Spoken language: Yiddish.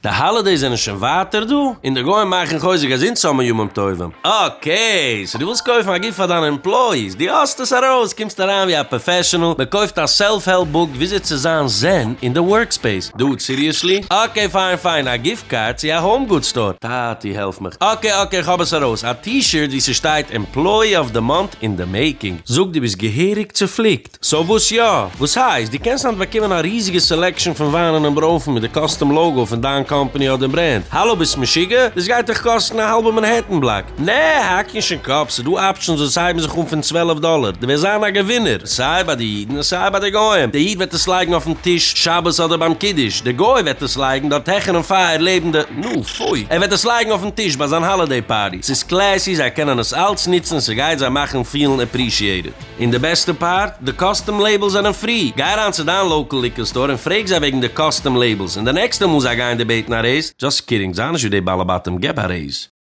די holidays זענען שוין ווייטער דא, און די גוים מאכן חוזק אז אונז האבן ימים טובים. Okay, so דו ווילסט קויפן א gift פאר דיינע employees, דו האסט עס ארויס, קומסט אריין ווי א professional, מען קויפט א self help book וויאזוי צו זיין zen אין די workspace. Dude, seriously? Okay פיין פיין, א gift card צו א home goods store. טאטי העלף מיך. Okay okay, כ'האב עס ארויס, א T-shirt ווי ס'שטייט employee of the month in the making. זאג דו ביסט געהעריג צופליקט. So וואס יא? וואס הייסט? דו קענסט היינט באקומען א ריזיגע selection פון וויינען און ברוינפן מיט די custom logo פון דיין קאמפאני אדער brand. האלא ביסט משוגע? דאס גייט דיך קאסטן א האלבע מאנהעטן בלאק. נע, האק נישט אין קאפ, ס'דא options וואס הייבן זיך אן פון 12 דאלער. דו וועסט זיין א געווינער, סיי ביי די אידן און סיי ביי די גוים. די איד וועט עס לייגן אויפן טיש שבת אדער ביים קידוש, די גוי וועט עס לייגן דארט העכערן פייער לעבן די, נו, פוי. ער וועט עס לייגן אויפן טיש ביי זיין holiday party. ס'איז classy, זיי קענען עס אלץ נוצן און ס'גייט זיי מאכן פילן appreciated. און די בעסטע part, די custom labels זענען free! גיי אריין צו דיין local liquor store און פרעג זיי וועגן די custom labels, און די נעקסטע מאל זיי גייען דיר בעטן א raise, just kidding, זיי נישט ווי די בעלי בתים, געב א raise.